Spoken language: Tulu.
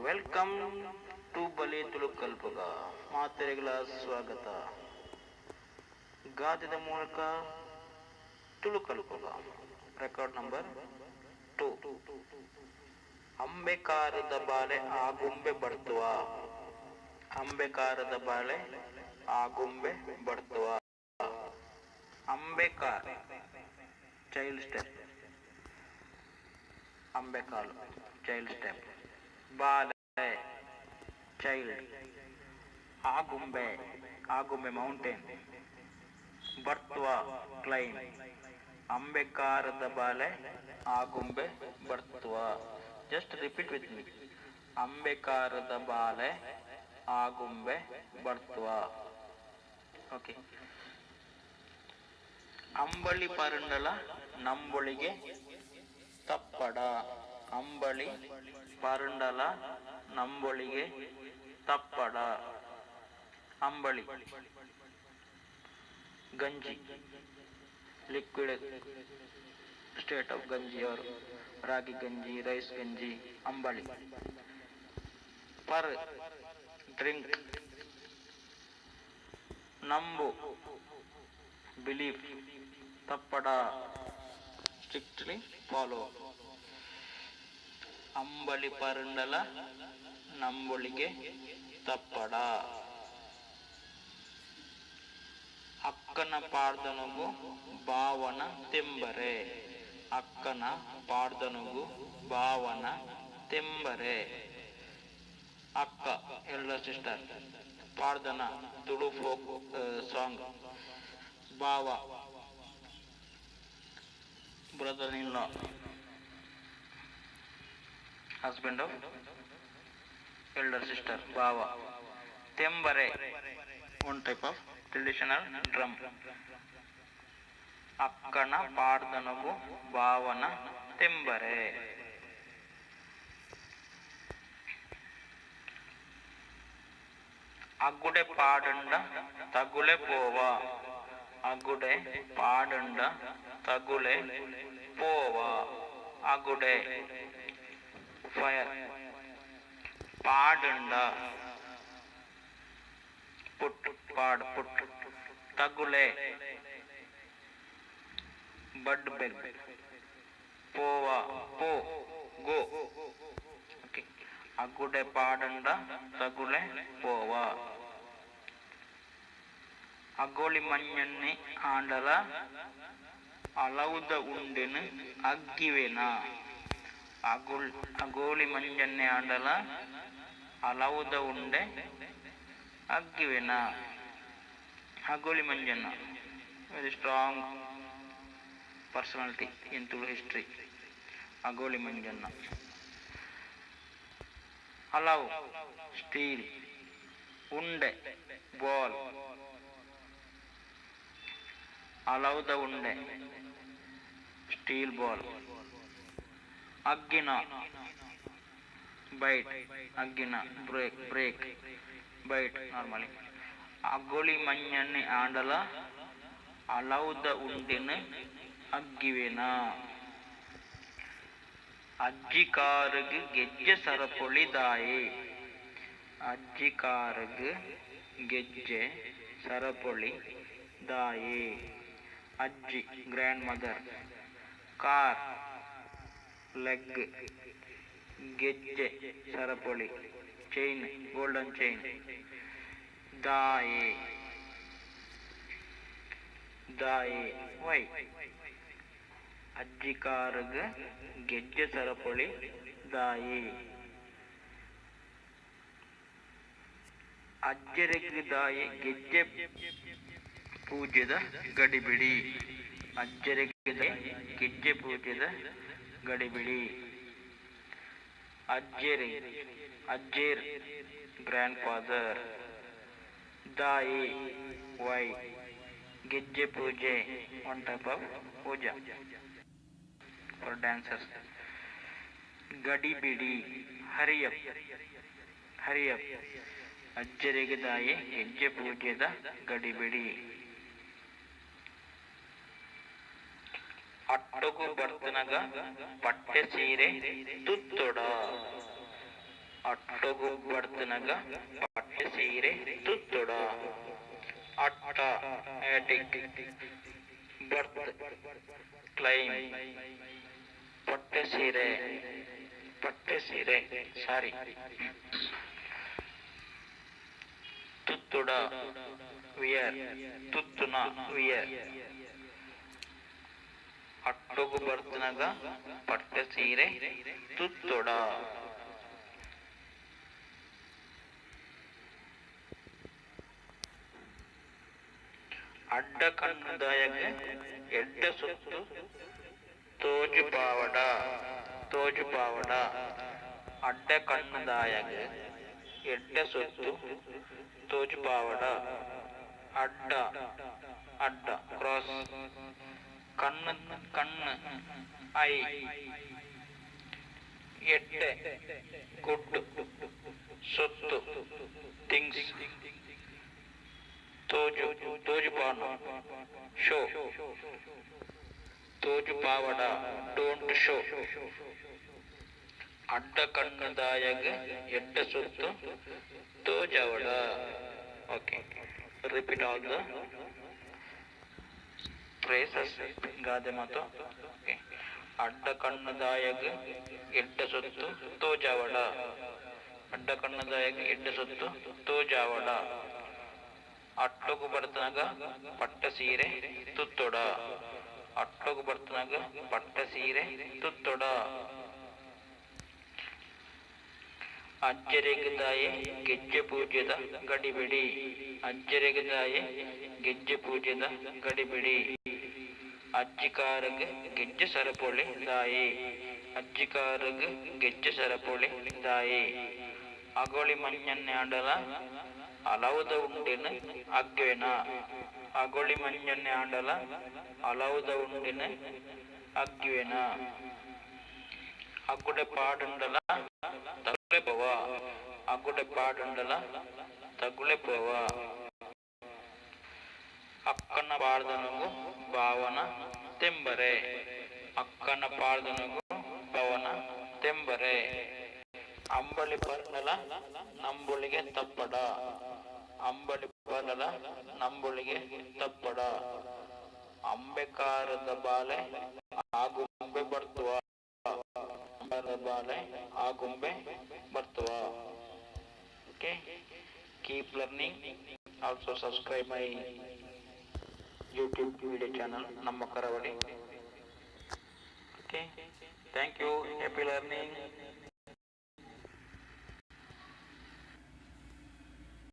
Welcome to ಬಲಿ ತುಳು ಕಲ್ಪುಗ. ಮಾತೆರೆಗ್ಲ ಸ್ವಾಗತ. ಗಾದೆದ ಮೂಲಕ ತುಳು ಕಲ್ಪುಗ, ರೆಕಾರ್ಡ್ ನಂಬರ್ 2. ಅಂಬೆಕಾರದ ಬಾಲೆ ಆಗುಂಬೆ ಬಡ್ತುವ. ಅಂಬೆಕಾರದ ಬಾಲೆ ಆಗುಂಬೆ ಬಡ್ತುವ. ಅಂಬೆಕಾರ್ ಚೈಲ್ಡ್ ಸ್ಟೆಪ್, ಅಂಬೆಕಾಲು ಚೈಲ್ಡ್ ಸ್ಟೆಪ್, ಬಾಲೆ ಚೈಲ್ಡ್, ಆಗುಂಬೆ, ಆಗುಂಬೆ ಮೌಂಟೇನ್, ಬಡ್ತುವ ಕ್ಲೈಮ್. ಅಂಬೆಕಾರದ ಬಾಲೆ Agumbe ಬಡ್ತುವ. Just repeat with me. ಅಂಬೆಕಾರದ ಬಾಲೆ ಆಗುಂಬೆ ಬಡ್ತುವ. ಓಕೆ. ಅಂಬಳಿ ಪರಂಡಲ ನಂಬೊಳಿಗೆ ತಪ್ಪಡ. ಅಂಬಳಿ ಪರಂಡಲ ನಂಬೊಳಿಗೆ ತಪ್ಪಡ. ಅಂಬಳಿ ಗಂಜಿ, ಲಿಕ್ವಿಡ್ ಸ್ಟೇಟ್ ಆಫ್ ಗಂಜಿ ಅವರು ರಾಗಿ ಗಂಜಿ, ರೈಸ್ ಗಂಜಿ, ಅಂಬಳಿ. ಪರ್ ಡ್ರಿಂಕ್, ನಂಬು ಬಿಲೀಫ್, ತಪ್ಪಡ ಸ್ಟ್ರಿಕ್ಟ್ಲಿ ಫಾಲೋ. ಅಂಬಳಿ ಪರಂಡಲ ನಂಬೊಳಿಗೆ ತಪ್ಪಡ. ಅಕ್ಕನ ಪಾಡ್ದನಗು ಭಾವನ ತೆಂಬರೆ. ಅಕ್ಕನ ಪಾಡ್ದನಗು ಭಾವನ ತೆಂಬರೆ. ಅಕ್ಕ ಎಲ್ಡರ್ ಸಿಸ್ಟರ್, ಪಾಡ್ದನ ತುಳು ಫೋಕ್ ಸಾಂಗ್, ಭಾವ brother in law, husband of elder sister, ಭಾವ. ತೆಂಬರೆ one type of traditional drum. ಅಕ್ಕನ ಪಾಡ್ದನಗು ಭಾವನ ತೆಂಬರೆ. ಅಗ್ಗುಡೆ ಪಾಡುಂಡ ತಗುಲೆ ಪೋವ. ಅಗುಡೆ ಪಾಡುಂಡ ತಗುಲೆ ಪೋವ. ಅಗುಡೆ ಫೈರ್, ಪಾಡುಂಡ ಪುಟ್, ಪಾಡ್ ಪುಟ್, ತಗುಲೆ ಬಡ್ ಬೆಗ್, ಪೋವ ಪೋ ಗೋ. ಓಕೆ. ಅಗುಡೆ ಪಾಡುಂಡ ತಗುಲೆ ಪೋವ. ಅಗೋಳಿ ಮಂಜಣ್ಣೆ ಆಂಡಲ ಅಲವುದ ಉಂಡೆನ್ ಅಗ್ಗಿವೆನ. ಅಗೋಳಿ ಮಂಜಣ್ಣೆ ಆಂಡಲ ಅಲವುದ ಉಂಡೆ ಅಗ್ಗಿವೆನ. Agoli Manjanna very strong personality in Tulu history. Agoli Manjanna. ಅಲವು ಸ್ಟೀಲ್, ಉಂಡೆ ಬಾಲ್, ಅಲವುದ ಉಂಡೆ ಸ್ಟೀಲ್ ಬಾಲ್. ಅಗ್ಗಿನ ಬೈಟ್, ಅಗ್ಗಿನ break, break bite normally. Agoli ಮಂಜಣ್ಣೆ ಆಂಡಲ ಅಲವುದ ಉಂಡೆನ್ ಅಗ್ಗಿವೆನ. ಅಜ್ಜಿಕಾರುಗ್ ಗೆಜ್ಜೆ ಸರಪೊಳಿ ದಾಯೆ. ಅಜ್ಜಿಕಾರುಗ್ ಗೆಜ್ಜೆ ಸರಪೊಳಿ ದಾಯೆ. ಅಜ್ಜಿ ಗ್ರ್ಯಾಂಡ್ ಮದರ್, ಕಾರ್ ಲೆಗ್, ಗೆಜ್ಜೆ ಸರಪೊಳಿ ಚೈನ್, ಗೋಲ್ಡನ್ ಚೈನ್, ದಾಯೆ, ದಾಯೆ ವೈ. ಅಜ್ಜಿಕಾರುಗ್ ಗೆಜ್ಜೆ ಸರಪೊಳಿ ದಾಯೆ. ಅಜ್ಜೆರೆಗ್ ದಾಯೆ ಗೆಜ್ಜೆ ಪೂಜೆದ ಗಡಿಬಿಡಿ. ಅಜ್ಜೆರೆಗ್ ದಾಯೆ ಗೆಜ್ಜೆ ಪೂಜೆದ ಗಡಿಬಿಡಿ. ಅಜ್ಜೆರೆ, ಅಜ್ಜೆರ್ ಗ್ರ್ಯಾಂಡ್ ಫಾದರ್, ದಾಯೆ ವೈ, ಗೆಜ್ಜೆ ಪೂಜೆ one type of puja for dancers. ಗಡಿಬಿಡಿ ಹರಿಯಪ್, ಹರಿಯಪ್. ಅಜ್ಜೆರೆಗ್ ದಾಯೆ ಗೆಜ್ಜೆ ಪೂಜೆದ ಗಡಿಬಿಡಿ. ಅಟ್ಟೊಗು ಬರ್ತನಗ ಪಟ್ಟೆ ಸೀರೆ ತುತ್ತೊಡ. ಅಟ್ಟೊಗು ಬಡ್ತನಗ ಪಟ್ಟೆ ಸೀರೆ ತುತ್ತೊಡ. ಅಟ್ಟ ಆಟಿಕ್, ಬರ್ತ್ ಕ್ಲೈಮ್, ಪಟ್ಟೆ ಸೀರೆ, ಪಟ್ಟೆ ಸೀರೆ ಸಾರಿ, ತುತ್ತುಡ ವಿಯರ್, ತುತ್ತುನ ವಿಯರ್. ಅಟ್ಟೊಗು ಬರ್ತನಗ ಪಟ್ಟೆ ಸೀರೆ ತುತ್ತೊಡ. ಅಡ್ಡ ಕಣ್ಣುದಾಯಗ ಎಡ್ಡ ಸೊತ್ತು ತೋಜುಪಾವಡ, ತೋಜುಪಾವಡ. ಅಡ್ಡ ಕಣ್ಣುದಾಯಗ ಎಡ್ಡ ಸೊತ್ತು ತೋಜುಪಾವಡ. ಅಡ್ಡ, ಅಡ್ಡ ಕ್ರಾಸ್, ಕಣ್ಣು, ಕಣ್ಣು I, ಎಡ್ಡೆ ಗುಡ್, ಸೊತ್ತು ಥಿಂಗ್ಸ್, ತೋಜು, ತೋಜುಪಾನು ಶೋ, ತೋಜುಪಾವಡ don't show. ಅಡ್ಡ ಕಣ್ಣುದಾಯಗ ಎಡ್ಡ ಸೊತ್ತು ತೋಜಾವಡ. Okay, repeat all the phrases ಗಾದೆ ಮಾತು. ಓಕೆ, ಅಡ್ಡ ಕಣ್ಣುದಾಯಗ ಎಡ್ಡ ಸೊತ್ತು ತೋಜಾವಡ, ಅಡ್ಡ ಕಣ್ಣುದಾಯಗ ಎಡ್ಡ ಸೊತ್ತು ತೋಜಾವಡ. ಅಟ್ಟೊಗು ಬರ್ತನಗ ಪಟ್ಟ ಸೀರೆ ತುತ್ತೊಡ, ಅಟ್ಟೊಗು ಬರ್ತನಗ ಪಟ್ಟ ಸೀರೆ ತುತ್ತೊಡ. ಅಜ್ಜೆರೆಗ್ ದಾಯೆ ಗೆಜ್ಜೆ ಪೂಜೆದ ಗಡಿಬಿಡಿ, ಅಜ್ಜೆರೆಗ್ ದಾಯೆ ಗೆಜ್ಜೆ ಪೂಜೆದ ಗಡಿಬಿಡಿ. ಅಜ್ಜಿಕಾರಗ್ ಗೆಜ್ಜೆ ಸರಪೊಳಿ ದಾಯೆ, ಅಜ್ಜಿಕಾರಗ್ ಗೆಜ್ಜೆ ಸರಪೊಳಿ ದಾಯೆ. ಅಗೊಳಿ ಮಂಜನ್ನೆ ಆಂಡಲ ಅಲವುದ ಉಂಡೆನ್ ಅಗ್ವೇನ, ಅಗೊಳಿ ಮಂಜನ್ನೆ ಆಂಡಲ ಅಲವುದ ಉಂಡೆನ್ ಅಗ್ವೇನ. ಅಗ್ಗುಡೆ ಪಾಡುಂಡಲ ತಗುಲೆ ಪೋವ, ಅಗ್ಗುಡೆ ಪಾಡುಂಡಲ ತಗುಲೆ ಪೋವ. ಅಕ್ಕನ ಪಾಡ್ದನಗು ಭಾವನ ತೆಂಬರೆ, ಅಕ್ಕನ ಪಾಡ್ದನಗು ಭಾವನ ತೆಂಬರೆ. ಅಂಬಳಿ ಪರ್ನಲ ನಂಬೊಳಿಗೆ ತಪ್ಪಡ, ಅಂಬಳಿ ಪರ್ನಲ ನಂಬೊಳಿಗೆ ತಪ್ಪಡ. ಅಂಬೆಕಾರದ ಬಾಲೆ ಆಗುಂಬೆ ಬರ್ತುವ, ಬಾಲೆ Agumbe ಬರ್ತುವ. Okay, keep learning. Also subscribe my YouTube video channel Namma Karavali. Okay, thank you. Happy learning.